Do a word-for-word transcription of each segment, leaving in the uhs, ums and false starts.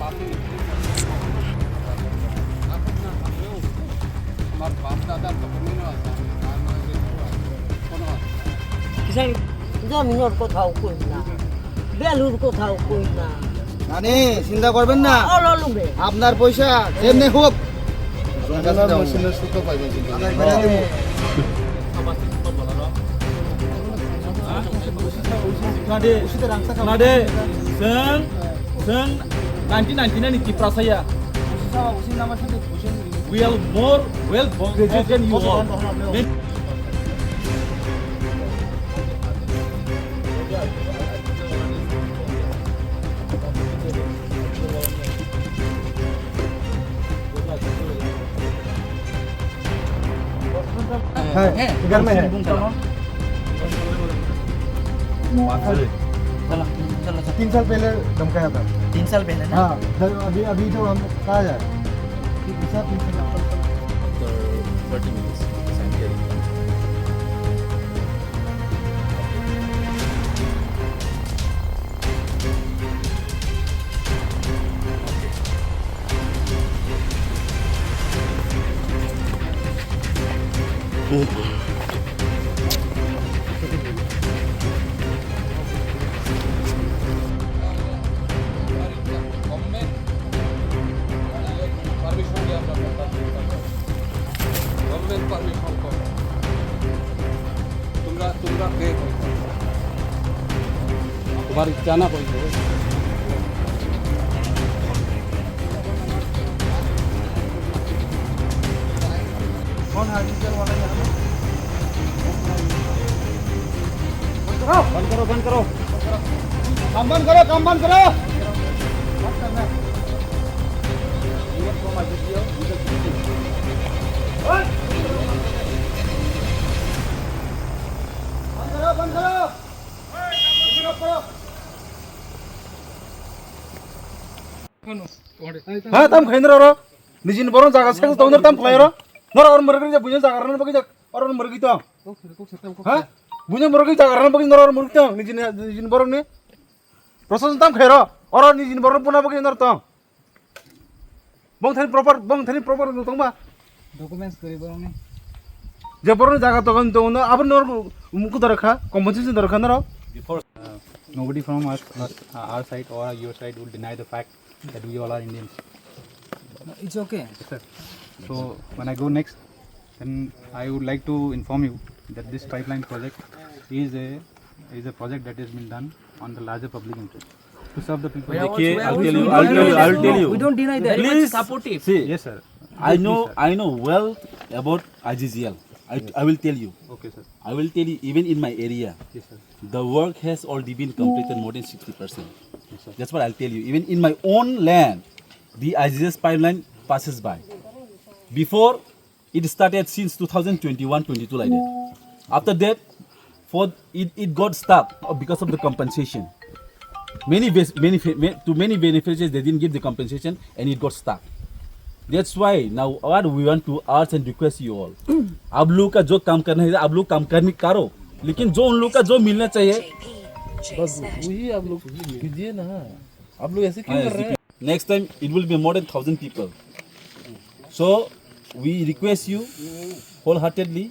আমার বাপ দাদার তো কোনো আছে, আর নয় যে কোনো আছে। Kisan জমিনর কথাও কই না, বেলুর কথাও কই না। মানে চিন্তা করবেন না, অল অল উবে। আপনার পয়সা যেমনি হোক। জঙ্গলের মেশিনের সুতো পাইবেন কিন্তু। আপনার ঘরে দেবো। Nade, nade, sen, sen, nineteen ninety-nine ni Tiprasa ya. We are more well educated than you all. है, है, इधर में है। चलो, चलो, चलो। तीन साल पहले धमकाया था। तीन साल पहले ना? हाँ, सर, अभी, अभी जो हम कहा जाए। After thirty minutes, government permission করো। তোমরা, তোমরা পে করো। তোমার ইচ্ছা না করলে। कौन है डीजल वाला यहाँ पे? बंद करो, बंद करो। काम बंद करो, काम बंद करो। बंद करो, बंद करो। Ha, tam khainro ro. Nijin borong jaga se tong tam khainro. Nor or murgi ja bunya jaga ran bagi jak or murgi tong. Ha? Bunya murgi jaga ran bagi nor or murgi tong. Nijin, nijin borong ni. Prosesan tam khairo. Or nijin borong puna bagi nor tong. Bong thani proper, bong thani proper no tongba. Documents kari borong ni. Je borong jaga to kan to no abon nor muku dorkha, compensation dorkha noro. Before, uh, nobody from us, uh, our side or your side will deny the fact that we all are Indians. It's okay. Yes, sir. So when I go next, then I would like to inform you that this pipeline project is a, is a project that has been done on the larger public interest to serve the people. देखिए, I'll tell you, I'll tell you, I'll tell you. We don't deny that. Please, supportive. See, yes, sir. I know, I know well about I G G L. I, I will tell you. Okay, sir. I will tell you, even in my area, yes, sir, the work has already been completed more than sixty percent. Yes, sir. That's what I'll tell you. Even in my own land, the I G G L pipeline passes by. Before, it started since two thousand twenty-one twenty-two like that. After that, for it, it got stuck because of the compensation. Many bes-, many fe-, ma-, to many beneficiaries, they didn't give the compensation and it got stuck. That's why now what we want to ask and request you all, आप लोग का जो काम करना है, आप लोग काम करने करो, लेकिन जो उन लोग का जो मिलना चाहिए, बस वही आप लोग कीजिए ना। आप लोग ऐसे क्यों कर रहे हैं? Next time it will be more than thousand people. So we request you wholeheartedly,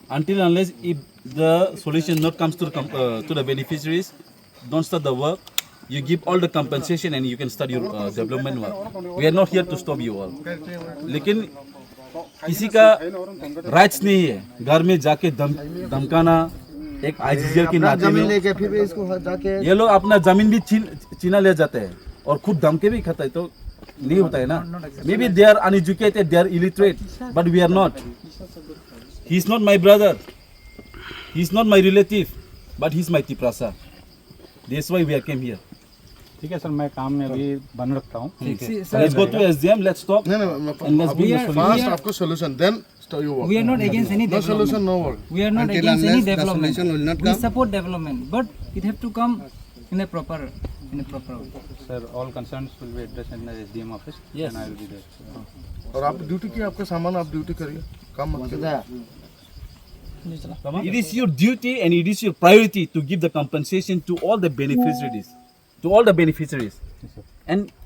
until unless if the solution not comes to the com-, uh, to the beneficiaries, don't start the work. You give all the compensation and you can start your, uh, development work. We are not here to stop you all. लेकिन किसी का राइट्स नहीं है घर में जाके धम-, धमकाना एक आईजीजीएल के अपना नाते जमीन में। लेके फिर भी इसको जाके ये लोग अपना जमीन भी छीन, छीना ले जाते हैं और खुद धमकी भी खाता है, तो नहीं होता है ना। Maybe they are uneducated, they are illiterate, but we are not. He is not my brother, he is not my relative, but he is my Tiprasa. That's why we are came here. ठीक है सर, मैं काम में अभी बन रखता हूँ। ठीक है। Let's go to SDM, let's talk। नहीं, नहीं, मैं, and let's bring the solution। First आपको solution, then start your work. We are not against any development। No solution, no work. We are not against any development। We support development, but it have to come in a proper, in a proper way। Sir, all concerns will be addressed in the SDM office। Yes। And I will be there। और आप ड्यूटी की, आपका सामान आप ड्यूटी करिए, काम मत करिए। It is your duty and it is your priority to give the compensation to all the beneficiaries, to all the beneficiaries. Yes, sir। And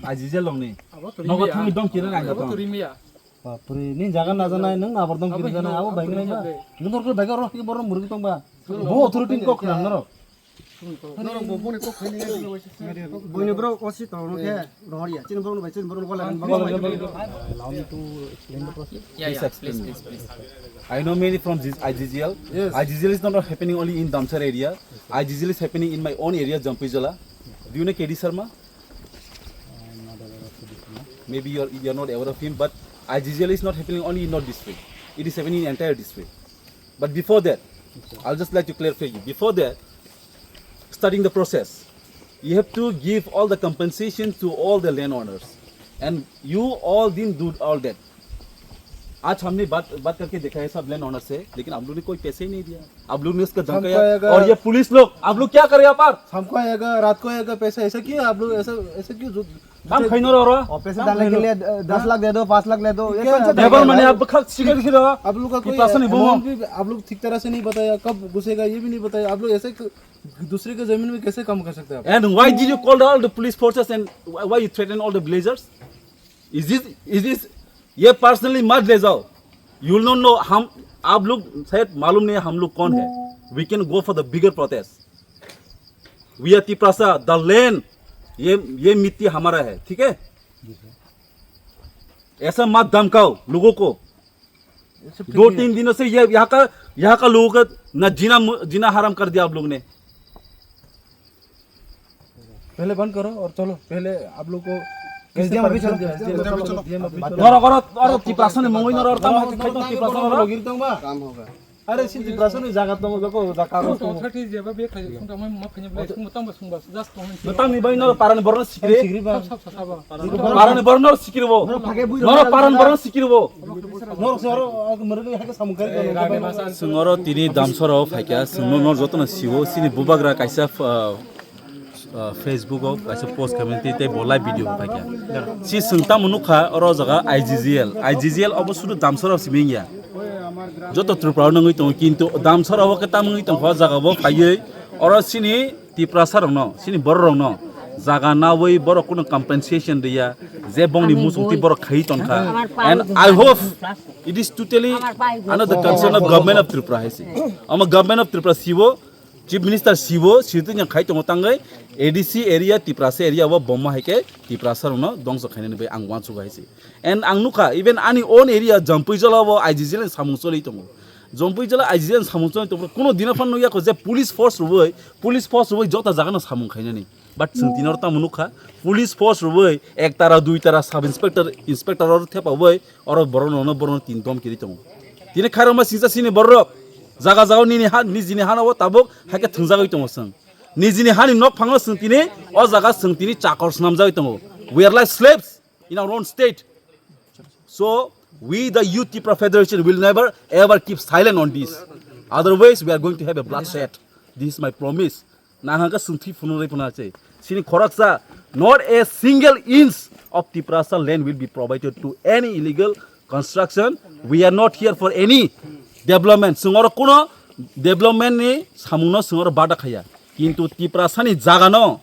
tong, I G G L rokni. Nogo thangwi dom kiri nai tong. Bapre, ni jaga na janai, nang nabar dom kiri janai, abo bai nai ba. Nang dor kiri bai ro, ki bor murgi tong ba. Bo authority kok nang naro. Boino bro, osi to no ke, rohor ya, chini bro no bai, chini bro no gola. Allow me to explain the process. Yeah, Please yeah, explain. Please, please, please. I know mainly from this I G G L. Yes. I G G L is not happening only in Damsar area. I G G L is happening in my own area, Jampuijala. Do you know K D Sharma? Maybe you're, you're not aware of him, but I G G L is not happening only in North District. It is happening in entire district. But before that, I'll just like to clarify you. Before that, starting the process, you have to give all the compensation to all the landowners. And you all didn't do all that. आज हमने बात, बात करके देखा है सब land owner से, लेकिन आप लोग ने कोई पैसे ही नहीं दिया। आप लोग ने उसका धमकाया। हमको आएगा। और ये पुलिस लोग, आप लोग क्या कर रहे हैं यहाँ पर? हमको आएगा, रात को आएगा पैसा, ऐसा क्यों आप लोग, ऐसा, ऐसा क्यों झूठ-, हम झूठे खाई ना रहा। और पैसे डालने के लिए, अ, दस लाख दे दो, पाँच लाख दे दो, ये क्या कौन सा देवर धमकी है? मैंने आप खर्च सीखा दिखे रहा। आप लोग का कोई ये पैसा नहीं बोला। अमाउंट भी आप लोग ठीक तरह से नहीं बताया, कब घुसेगा ये भी नहीं बताया। आप लोग ऐसे क-, दूसरे के जमीन में कैसे काम कर सकते हैं आप? And why did you call all the police forces and why, why you threaten all the villagers? Is this, is this, ये पर्सनली मत ले जाओ। You will not know, हम, आप लोग शायद मालूम नहीं है हम लोग कौन है। We can go for the bigger protest। We are Tiprasa, the land, ये, ये मिट्टी हमारा है, ठीक है? ऐसा मत धमकाओ लोगों को। दो तीन दिनों से ये यहाँ का, यहाँ का लोगों का ना जीना मु-, जीना हराम कर दिया आप लोग ने। पहले बंद करो और चलो, पहले आप लोग को कैसे एसडीएम ऑफिस चलो, परेशान किया? एसडीएम ऑफिस चलो। एसडीएम ऑफिस चलो। Noro, noro, noro, Tiprasa ni mungwi noro, tamo hai khai tong Tiprasa noro. काम होगा। Are si Tiprasa ni jaga tong, joko jaga tong. Authority jeba be khai tong, tamo ma khai ble, sung tamo sung bas, just tong. Tamo ni bai noro parani borno sikri. Sikri ba. Sab, sab, sab, sab. Parani borno sikri bo. Noro parani borno sikri bo. Noro soro, murgi hai samung kari. Sungoro tini Damsoro phaikya, sungno nor jotono siwo, sini bubagra kaisa, uh, uh, Facebook o kaisa post khaimani tei, tei bo live video bo phaikha. Si swng tamo nukha oro jaga I G G L. I G G L obo sudu Damsoro simi wngya. Joto Tripura o nungwi tongo, kintu Damsoro o khe tamo wngwi tongkha o jaga bo phaiwi oro sini Tiprasa rokno, sini borok rokno jaga nawi borok kuno compensation riya, je bongni muchungtwi borok khai tongkha. And I hope it is totally under the concern of government of Tripura hai se. Omo government of Tripura siwo, Chief Minister sibo, sitwini khai tongo tangwi A D C area, Tiprasa area o bomma hai khe Tiprasa rokno dongso khainani bai ang uansugo hai se. And ang nukha, even ani own area, Jampuijala o I G G L ni samung choli tongo. Jampuijala I G G L ni samung choli tongo. Kuno dina phan nukya kho je police force rwui, police force rwui jota jaga no samung khainani. But chwng tini oro tamo nukha, police force rwui, ek tara, dui tara, sub inspector, inspector oro thepaui, oro borok no, borok no tin dom kiri tongo. Tini khairokma singsa sini borok, jaga jaga nini ha, nijini hana o tabuk hai khe thwngjagwi tongo chwng. Nijini hani nok phango chwng tini, o jaga chwng tini chakor swnamjagwi tongo. We are like slaves in our own state. So, we the Youth Tipra Federation will never ever keep silent on this. Otherwise, we are going to have a bloodshed. This is my promise. Nang hangka sungthi phunung rai phuna che. Sini khoroksa, not a single inch of Tiprasa land will be provided to any illegal construction. We are not here for any development. Sungoro kuno development ni samungno sungoro bada khaya. Kintu Tiprasa ni jaga no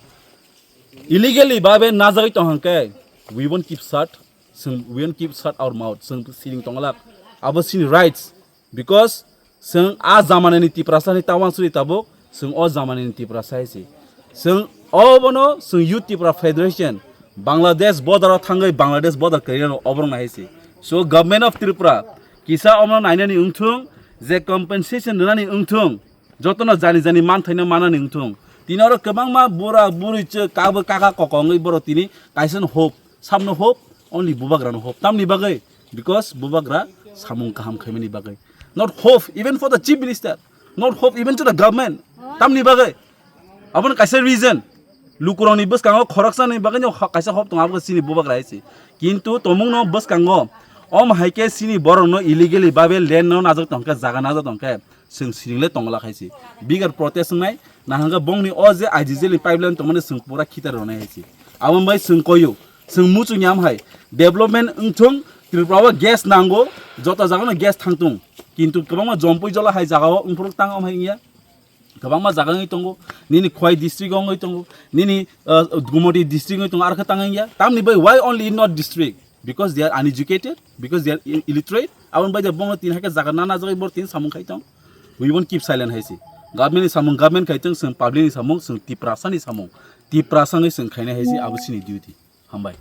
illegally babe najagwi tong hangke, we won't keep shut. Chwng, we won't keep shut our mouth. Chwng siring tonglak. Abo chini rights. Because chwng a jamanani Tiprasa ni ta uansuri tabuk, chwng o jamanani Tiprasa hai se. Chwng obono chwng Youth Tipra Federation Bangladesh border o thangwi Bangladesh border kwrwi rok oborok nai hai se. So government of Tripura kisa omo nainani wngthung, je compensation rwnani wngthung, jotono jani jani manthaino manani wngthung. Tini oro kwbangma bura buri chwk kabo kaka koko wngwi borok tini kaisa no hope, samno hope, only bubagrano hope. Tamni bagwi? Because bubagra samung kaham khaimani bagwi. Not hope even for the chief minister, not hope even to the government. Tamni bagwi? Aboni kaisa reason. Lukurokni bwskango khoroksani bagwi no ho-, kaisa hope tongo, abo chini bubagra hai se. Kintu tomungno bwskango om hai khe chini borokno illegally babe land no najak tongkhe, jaga najak tongkhe, chwng siringle tongla khai se. Bigger protest wngnai, nahangkhe bongni o je I G J ni pipeline tongmani chwng pura khitar rwnai hai se. Abo bai chwng koyo, chwng muchung yam hai. Development wngthung, Tripura o gas nango, joto jagano gas thangtung. Kintu kwbangma jompui jola hai jagao wngphuru tang om hai wngya. Kwbangma jaga wngwi tongo, nini Khowai district wngwi tongo, nini, uh, Gumoti district wngwi tongo, arokhe tang wngya. Tamni bai why only in North district? Because they are uneducated, because they are i-, illiterate. Aboni bai de bono tin hakhe jaga nana jagwi bor tin samung khai tong. We won't keep silent hai se. Government ni samung government khai tong, chwng public ni samung, chwng Tiprasa ni samung. Tiprasa ni chwng khainai hai se, abo chini duty. Hambai.